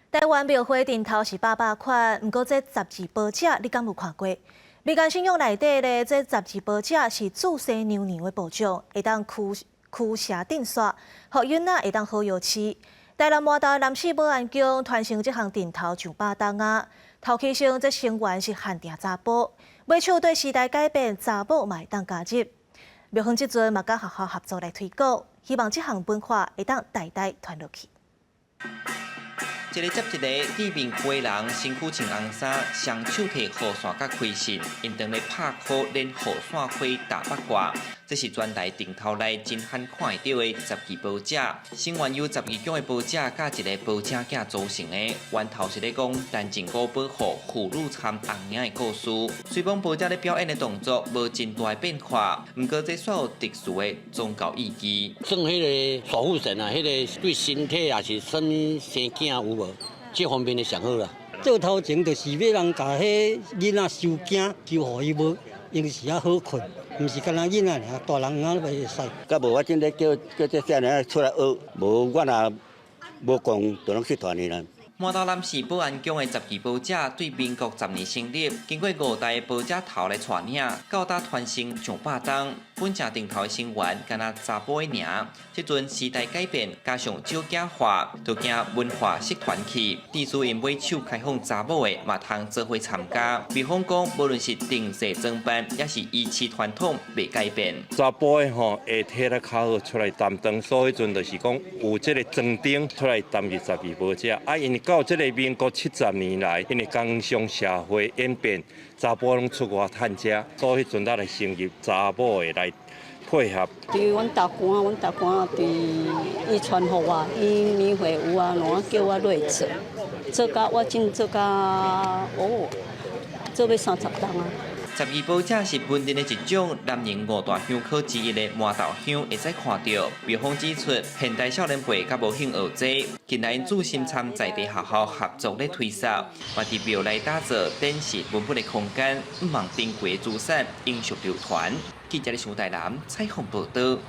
台灣廟會陣頭是百百款，毋過這十字婆姐你敢有看過？民間信仰內底咧，這十字婆姐是注生娘娘的保障，會當驅驅邪鎮煞，予囡仔會當好藥飼。台南麻豆南勢保安宮傳承這項陣頭上百冬啊，頭起先這成員是限定查埔，尾手對時代改變，查某嘛會當加入。廟方這陣嘛佮學校合作來推廣，希望這項文化會當代代傳落去。一个接一个對面花人，身軀穿紅衫，雙手提雨傘佮開信，𪜶當咧拍鼓練雨傘花踏八卦。這是全台陣頭內真罕看會著的十字婆姐。成員由十二宮的婆姐佮一个婆姐囝組成的，源頭是咧講陳靖姑保護婦孺參紅娘的故事。雖罔婆姐咧表演的動作無真大的變化，毋過這煞有特殊的宗教意義。算彼个守護神啊，彼个對身體也是啥物生囝有無？這方面的上好啦。做頭前就是欲人共彼囡仔收驚，收予伊無閒時仔好睏，毋是干焦囡仔爾，大人仔都會使。佮無我真咧叫叫這少年仔出來學，無我若無講，就攏失傳去啦。麻豆南勢保安宮的十字婆姐對民國10年成立，經過五代的婆姐頭來帶領，到達傳承上百冬。本正陣頭的成員，干焦查埔的爾。這陣時代改變，加上少子化，就驚文化失傳去。致使𪜶尾手開放查某的，嘛通做伙參加。廟方講，無論是定制裝扮，抑是維持傳統，袂改變。查埔的吼會體力較好出來擔當，所以彼陣就是講有這个莊長出來擔任十字婆姐。啊，因為到這个民國70年來，因為工商社會演變，查埔攏出外趁食，所以彼陣才來成立查某的來配合。對阮大官，阮大官佇伊傳予我，伊年會有啊，攏叫我落做，做甲我真做甲哦，做欲30冬啊。十字婆姐是文陣的一種，南寧五大香科之一的麻豆香會使看著。廟方指出，現代少年輩較無興學這，近來𪜶注心參在地學校合作咧推廣，嘛佇廟內打造展示文本的空間，毋望珍貴資產永續流傳。記者李台南採訪報導。